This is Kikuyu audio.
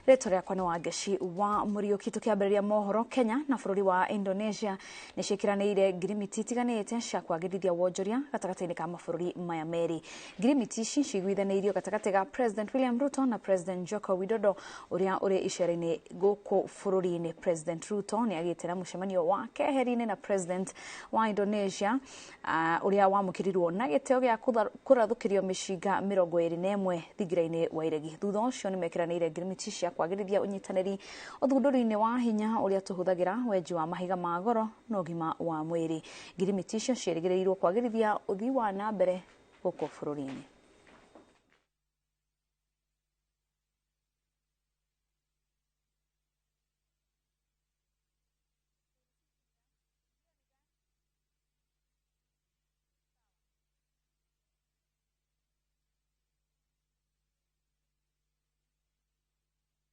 Rĩtwa rĩakwa nĩ Wangeci wa Mũriũki. Tũkĩambĩrĩria mohoro, Kenya na bũrũri wa Indonesia nĩ ciĩkĩranĩire ngirimiti itiganĩte cia kwagĩrithia wonjoria gatagatĩ-inĩ ka mabũrũri maya merĩ. Ngirimiti ici ciguithanĩirio gatagatĩ ga President William Ruto na President Joko Widodo ũrĩa ũrĩ icera-inĩ gũkũ bũrũri-inĩ. President Ruto nĩ agĩte na mũcemanio wa keheri-inĩ na President wa Indonesia ũrĩa wamũkĩrirwo na gĩtĩo gĩa kũrathũkĩrio mĩcinga 21 thingira-inĩ wa iregi. Thutha ũcio nĩ mekĩranĩire ngirimiti cia kwagĩrithia ũnyitanĩri ũthundũri-inĩ wa hinya ũrĩa tũhũthagĩra, wenji wa mahiga ma goro na ũgima wa mwĩrĩ. Ngirimiti icio ciĩrĩgĩrĩirwo kwagĩrithia ũthii wa na mbere gũkũ bũrũri-inĩ.